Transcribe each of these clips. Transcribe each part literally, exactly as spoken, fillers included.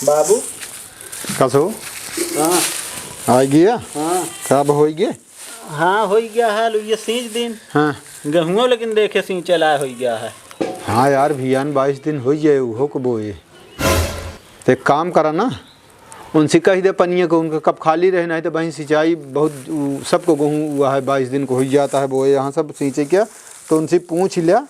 बाबू। कसो? हाँ। आइ गया? हाँ। कब होइ गया? हाँ, होइ गया है, लुइया सींच दिन। हाँ। गेहूँ लेकिन देखे सींचे लाए होइ गया है। हाँ यार, भियान बाईस दिन होइ गए, उहो को बोए। तो एक काम करा ना, उनसे कहि दे पनिया को, उनका कब खाली रहे, नहीं तो वहीं सिंचाई बहुत, उ, सबको गेहूँ हुआ है, बाईस दिन को होइ जाता है बोए, यहाँ सब सींचे क्या, तो उनसे पूछ लिया।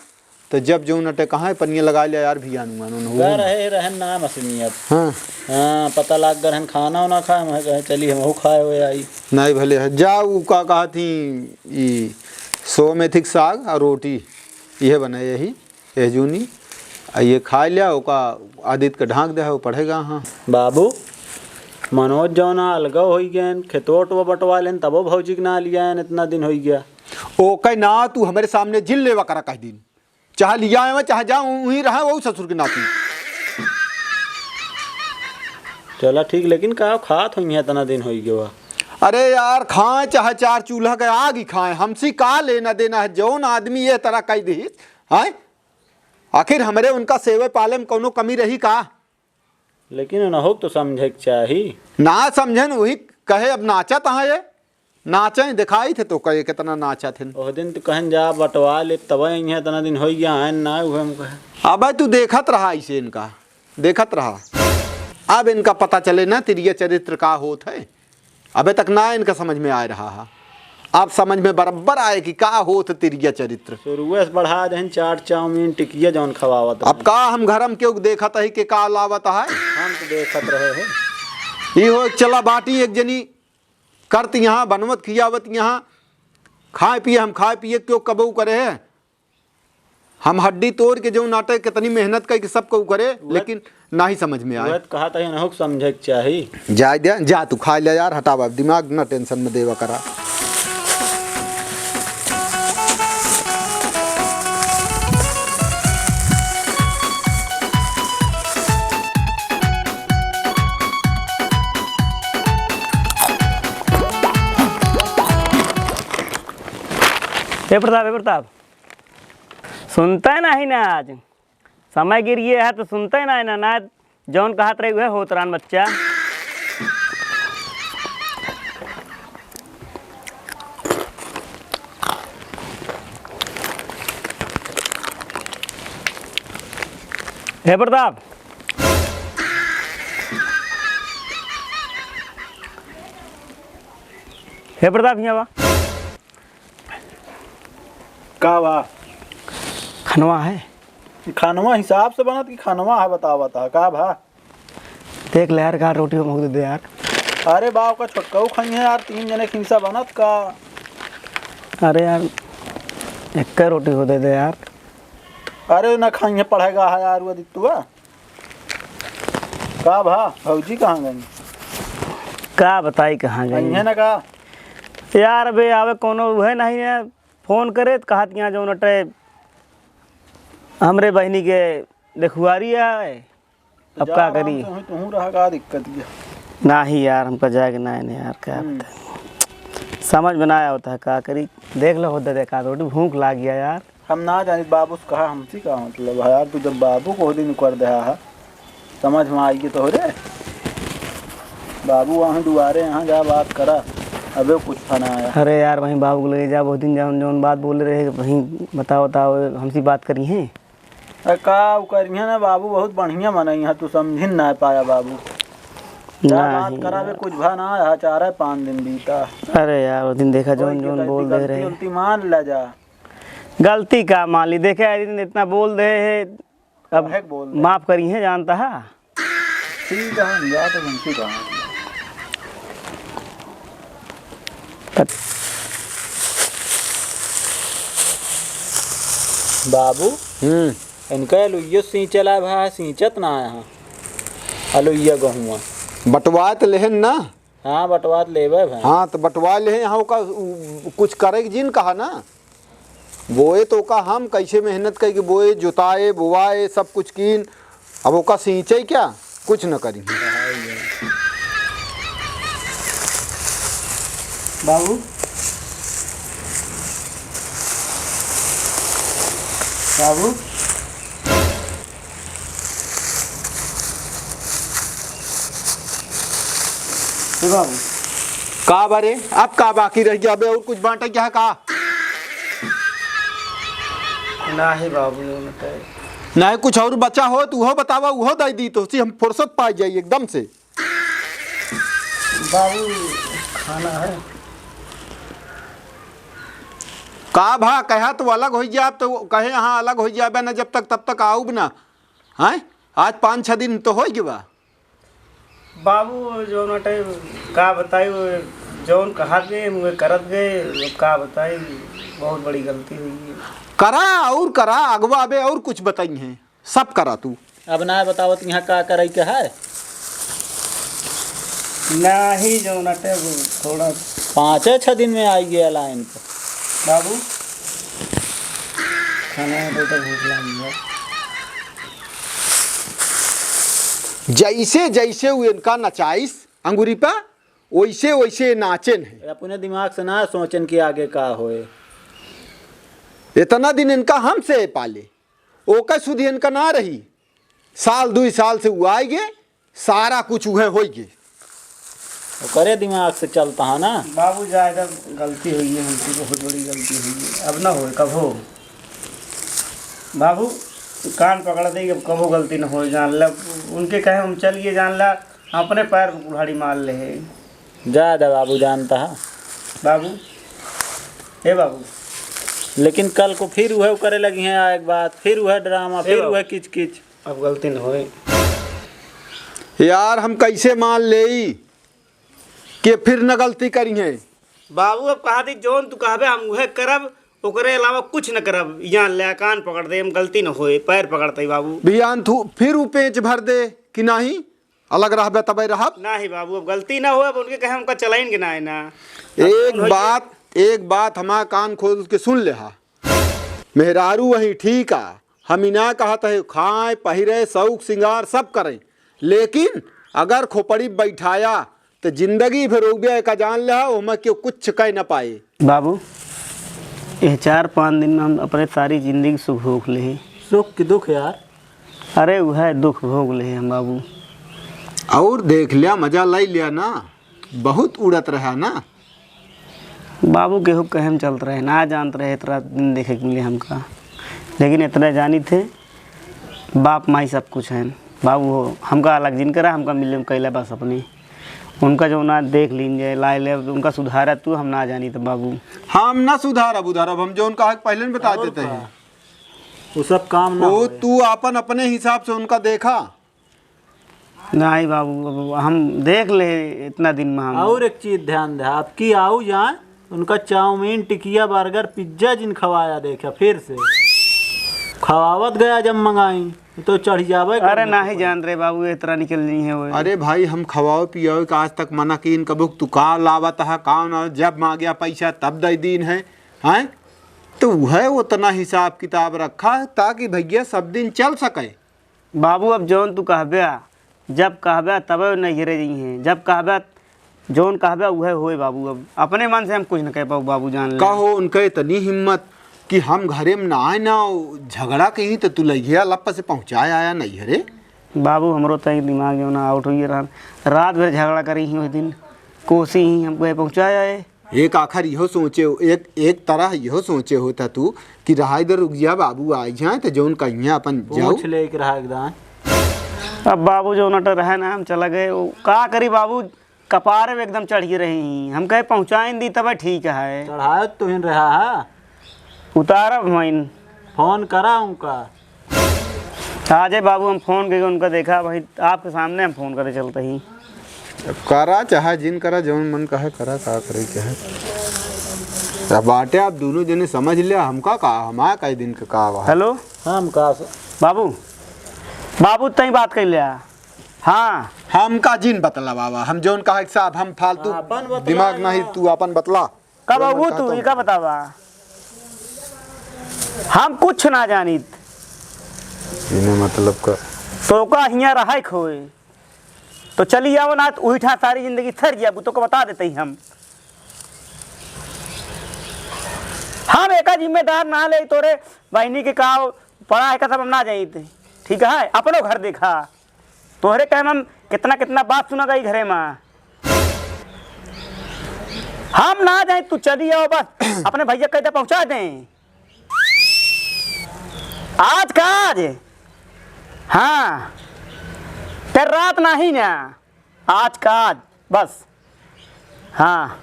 तो जब जो नटे कहाँ है, पनिया लगाइ लिया यार, भियान उयान हो। गा रहे, रहन ना मसीनियत। हाँ। हाँ, पता लाग गा रहन खाना उना खाए, मैं कहे, "चली, हमहू खाए हुए आई।" नहीं भले है, जा, उ का कहा थी, ई सोमेथिक साग और रोटी, इहे बने यही, यह जूनी, आ ये खाइ लिया, ओका आदित्य के ढाँक दे है, वो पढ़ेगा। हाँ। बाबू, मनोज जौना अलगा होइ गए, खेतवा ओटवा बटवा लेन, तबो भौजी के ना लिया, इतना दिन होइ गया। ओके ना, तू हमरे सामने जिन लेवा करा कह दिन। चाहे लिया आवे, चाहे जा, वहीं रहे, वो ससुर के नाती। चला ठीक, लेकिन का खात होइहैं, इतना दिन होइ गवा। अरे यार, खाए चाहे चार चूल्हा के आग ही खाए, हमसे का लेना देना है? जौन आदमी ये तरह कह दिहिस, हैं? आखिर हमरे उनका सेवे पाले में कौनो कमी रही का? लेकिन उनहू के तो समझे के चाही। ना समझन, वही कहे, अब नाचत है ये। नाचे दिखाई थे तो कहे कितना नाचत हैं। ओह दिन तो कहन जा बटवा ले, तब यहाँ इतना दिन होइ गया, आयन ना हुए हम कहे। अबे तू देखत रहा इसे इनका, देखत रहा। अब इनका पता चले ना तिरिया चरित्र का होत है। अबे तक ना इनका समझ में आ रहा है। अब समझ में बराबर आए कि का होत तिरिया चरित्र। शुरुए से बढ़ा देहन चाट चाउमीन टिकिया जौन खवावत अब रहे। का हम घर में क्यों देखत है कि का लावत है? हम तो देखत रहे हैं। ई हो एक चला बाटी एक जनी करत यहाँ, बनवत खियावत यहाँ, खाए पिए, हम खाए पिए क्यों कबऊ करे है? हम हड्डी तोड़ के जो नाटक कितनी मेहनत करके सब को करे, वह लेकिन ना ही समझ में आए। वह कहा था, इनहू के समझे के चाही। जाए दे, जा तू खाए ले यार, हटावा, दिमाग ना टेंशन में देवा करा। ए प्रताप, ए प्रताप, सुनते नहीं ना आज, समय गिर गया है तो सुनते नहीं ना, ना जौन कहत रही उहे होत रहन बच्चा। हे प्रताप, हे प्रताप, हियाँ बा। का बा? खनवा है? खनवा हिसाब से बनत कि खनवा है, बतावत है, का भा? देख ले यार, का रोटी हमको दे दे यार। अरे बा, ओका छोटकऊ खइहैं यार, तीन जने के हिस्सा बनत का? अरे यार, एक्के रोटी हो दे दे यार। अरे ना खइहैं, पढ़ेगा है यार, वो दित्तुआ। का भा, भौजी कहाँ गई? का बताई कहाँ गई? अइहैं ना का? यार बे, आवे कौनो उहे नहीं है, फोन करे त कहत यहाँ जौन अटे हमरे बहिनी के देखुआरी है। अब जा का आराम करी? से, वहीं तुहूँ रहा, का दिक्कत है? नाही यार, हमका जाए के ना है यार, का हम्म। बताई? समझ में ना आवत है, का करी? देख लो, होता देखा, थोड़ी भूख लाग गया यार। हम ना जानी, बाबू से कहा, हमसे का मतलब है यार, तू जब बाबू को दिन कर दे है, समझ में आई तो रे। बाबू वहाँ दुआरे, यहाँ जा बात करा, अबे कुछ था ना आया। अरे यार, वहीं बाबू को ले जा, बहुत दिन जौन, जौन बात बोले रहे, वहीं बताओ, बताओ, हमसे बात करी हैं। अरे का उ करिहैं ना बाबू, बहुत बढ़िया मनई है, तू समझिन ना पाया बाबू। जा ना बात ही करा बे, यार। कुछ भा ना है, चार है पाँच दिन बीता। अरे यार, वो दिन देखा जौन, कोई के जौन गलती, बोल दे गलती रहे। उलती मान ला जा। गलती का मान ली, देखे एक दिन इतना बोल दे है, अब काहे के बोल दे? माफ करिहैं, जानता है। ठीक है, हम जाते हैं, ठीक है। बाबू, हम्म। इनका अलुइयो सींचे ला भा, सींचत ना आया है। अलुइया गहुआ। बटवाए त लेहन ना? हाँ, बटवा त लेबे भाई। हाँ, त बटवा लेहे, यहाँ ओका, उ, कुछ करे के जिन कहा ना। बोए तो का हम कैसे मेहनत करके बोए, जोताए, बोवाए, सब कुछ कीन, अब ओका सींचे क्या? कुछ न करी। बाबू, बाबू, हे बाबू। का बा रे? अब का बाकी रहि गया बे? अउर कुछ बाँटे के है का? नाही बाबू, जौन है। नाही कुछ अउर बचा हो त उहो बतावा, उहो दइ दी तोहसी हम फुरसत पाइ जाई एकदम से। बाबू, खाना है? का भा, कहा तो अलग होइ जाब, तो कहे यहाँ अलग होइ जाबे ना, जब तक तब तक आउब ना। हैं? आज पाँच छह दिन तो होइ गवा। बाबू, जौन बाटे, का बताई, वो जौन कहत गए, हम उहे करत गए, अब का बताई, बहुत बड़ी गलती होइ गई। करा अउर करा, अगवा बे अउर कुछ बताई हैं। सब करा तू। अब ना बतावत यहाँ का करइ के है? नाही, जौन अटे वो थोड़ा पाँचे छह दिन में आइ गया लाइन पर। बाबू, खाना दे तो भूख लागी है। जइसे जइसे उ इनका नचाइस अंगुरी पर, ओइसे ओइसे नाचेन है। अपने दिमाग से ना सोचेन कि आगे का होए। इतना दिन इनका हमसे पाले, ओकर सुधि इनका ना रही। साल दुइ साल से उ आइगे, सारा कुछ उहे होइगे। ओकरे दिमाग से चलता है ना। बाबू, ज्यादा गलती हुई है हमसे, बहुत बड़ी गलती हुई है, अब ना होए, कबो। बाबू, कान पकड़ दे, अब कबो गलती ना होए, जान ला। उनके कहे हम चल गए, जान ला, अपने पैर पर कुल्हाड़ी मार ले है। जा दे बाबू, जानता है। बाबू, हे बाबू। लेकिन कल को फिर उहे करे लगी हैं, आए के बाद फिर उहे ड्रामा, हे फिर बाबू। उहे किचकिच। अब गलती न होए। यार, हम कैसे मान लेई कि फिर न गलती करी हैं? बाबू, अब कहा थी, जौन तू कहबे, हम उहे करब, ओकरे अलावा कुछ न करब। यहाँ ले कान पकड़ दे, हम गलती न होए, पैर पकड़ते ही बाबू। बिहान थू फिर उ पेंच भर दे कि नाही, अलग रहबे तबे रहब। नाही बाबू, अब गलती ना हो, अब उनके कहे हमका चलाइन के ना है ना। अब एक कौन होई बात, एक बात हमार कान खोल के सुन ले हा। मेहरारू वही ठीक आ, हम ई ना कहत है, खाए, पहिरे, शौक, सिंगार सब करे, लेकिन अगर खोपड़ी बैठाया, त जिंदगी भर रोबिया का जान ले हा, ओहमा केहू कुछ कह न पाए। बाबू, यह चार पाँच दिन में हम अपने सारी जिंदगी सुख भोग ले ही। सुख कि दुख यार? अरे, उहे दुख भोग ले हम बाबू। और देख लिया, मजा लाई लिया ना, बहुत उड़त रहा ना। बाबू, केहू कहे में चलत रहे, ना जानत रहे, इतना दिन देखे के मिले हमका, लेकिन इतना जानी थे, बाप माई सब कुछ है। बाबू हो, हमका अलग जिन करा, हमका मिले में कैला बस अपनी। उनका जो ना देख लीन जाए, लाए ले, उनका सुधारा तू, हम ना जानी तो बाबू। हम ना सुधारब उधारब, हम जो उनका हक पहले ही बता और देते का? हैं। वो सब काम ना वो होए। तू आपन अपने हिसाब से उनका देखा। नहीं बाबू, अब हम देख ले इतना दिन में हम। और एक चीज ध्यान दे, आपकी आऊ जाए, उनका चाउमीन, टिकिया, बर्गर, पिज्जा जिन खवाया देखा फिर से। खवावत गया जब मंगाई, तो चढ़ जावे अरे करने नहीं के जान रे बाबू, इतना निकल नहीं है वो। अरे भाई, हम खवावे पियावे का आज तक मना कीन कबो, तू का लावत है, का ना, जब मांग्या पैसा तब दे दीन है, हैं? तो वह उतना हिसाब किताब रखा ताकि भैया सब दिन चल सके। बाबू, अब जौन तू कहबे, जब कहबे तबे नैहरे जइहें, जब कहबे जौन कहबे उहे होए बाबू। अब अपने मन से हम कुछ न कह पाऊ बाबू, जान ले। का हो उनका इतनी हिम्मत कि हम घरे में ना आए ना, झगड़ा कहीं तो तू लइहे लप्पा से पहुँचाए आया नैहरे। बाबू, हमरो तई दिमाग जो ना आउट हुई रहन, रात भर झगड़ा करी ही उस दिन, कोसी ही हमको पहुँचाए आए। एक आखर इहो सोचे हो, एक, एक तरह इहो सोचे होता तू कि रहाई दे रुक जा, बाबू आई जाए तो जौन कहिया अपन जाऊ। पूछ ले एक रहा एकदम। अब बाबू जो नट रहे ना, हम चला गए, वो का करी बाबू, कपारे में एकदम चढ़ के रही। हम कहे पहुँचाइन दी तब ठीक है। चढ़ाए तो तुहिन रहा है। उतारब हमाइन। फोन करा उनका। आ जाए बाबू, हम फोन करके उनका देखा, भाई आपके सामने हम फोन करे चलते ही। अब करा चाहे जिन करा, जौन मन कहे करा, का करे के है। अब बाटे आप दोनों जने समझ लिया, हमका का, हमारा कई दिन का का बा। हेलो। हम का स- बाबू, बाबू तई बात कर लिया। हाँ। हमका जिन बतला बाबा, हम जौन कहा साहब, हम फालतू अपन बतला दिमाग ना। नहीं, तू अपन बतला। कब जौन मन आऊ कहता तू, हूँ। ई का बतावा? हम कुछ ना जानित। इन्हें मतलब का? तो का हियाँ रहे खोए। तो चली आओ ना, तो उही ठा सारी जिंदगी सर जाबू, तो को बता देते ही हम। हम एका जिम्मेदार ना ले, तोरे बहिनी के का पड़ा है का सब हम ना जानित। ठीक है, अपनो घर देखा। तोहरे कहे में हम कितना, कितना बात सुना गई घरे में। हम ना जाई, तू चली आवा बस। अपने भइया कहि दे पहुँचा दें। आज का आज? हाँ, ते रात नाही ना, आज का आज बस। हाँ,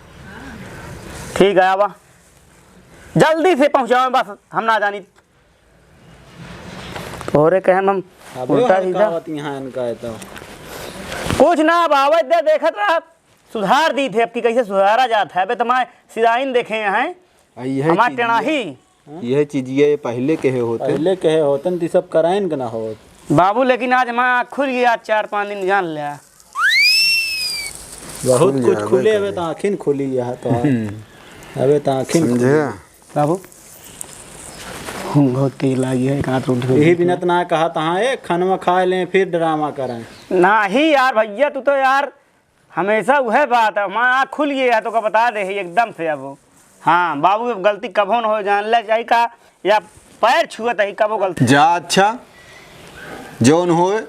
ठीक है, आवा, जल्दी से पहुँचावे बस, हम ना जानी। तोहरे कहे हम अबे उल्टा हम सीधा। कहावत यहाँ इनका है तो। कुछ ना, अब आवत दे, देखत रह, सुधार दी थे, अब की कैसे सुधारा जात है। अबे तो मैं सिराइन देखे हैं, आ, यह हमार चीज टेढ़ाही। ये, यह चीज ये पहले कहे होते। पहले कहे होते न, तो सब कराइन के ना होत। बाबू, लेकिन आज हमार आँख खुल गई, आज चार पाँच दिन जान लिया। बहुत खुल कुछ जाए, खुले, अबे अबे तो आँखिन खुली यह तो। हम्म। अबे तो आँखिन खुली। समझे? बाबू, भूख बहुत तेज लागी है, एक हाथ उठ यही बिनत ना कहा तहाँ, ए, खानवा खा लें, फिर ड्रामा करें। नाही यार भइया, तू तो यार हमेशा उहे बात है, हमार आँख खुल गई है, तोका बता दे ही एकदम से अब। हाँ, बाबू, अब गलती कभो न हो, जान ले, चाहे का, या पैर छुअत ही, कभो गलती। जा, अच्छा, जौन होए,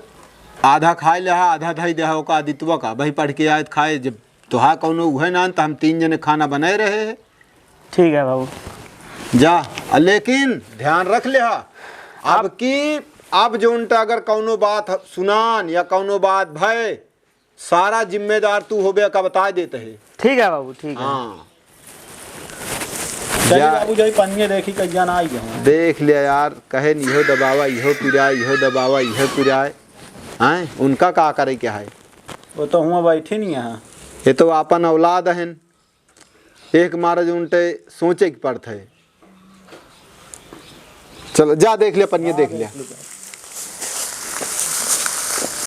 आधा खाए लेहा, आधा धई देहा, ओका आदितवा का, वही पढ़ के आए त खाए, जब तोहा कौनो उहे ना, त हम तीन जने खाना बनाए रहे हैं। ठीक है बाबू। जा, आ लेकिन ध्यान रख लेहा, अब अब की, अब जौन टा अगर कौनो बात सुनान या कौनो बात भय, सारा जिम्मेदार तू होबे का बता देत है। ठीक है बाबू, ठीक है। हाँ। चलिए जा। बाबू, जाई पनिये देखी, कहिया ना आई है। देख लिया यार, कहे न इहो दबावा, इहो पिराए, इहो दबावा, इहो पिराए। हैं? उनका का करे के है? वो तो हुआ बैठी नहीं है। ये तो आपन औलाद हन। एक मारे जो उनटे सोचे के पड़त है। चल, जा देख लिया, पनिये हाँ, देख लिया। देख लो।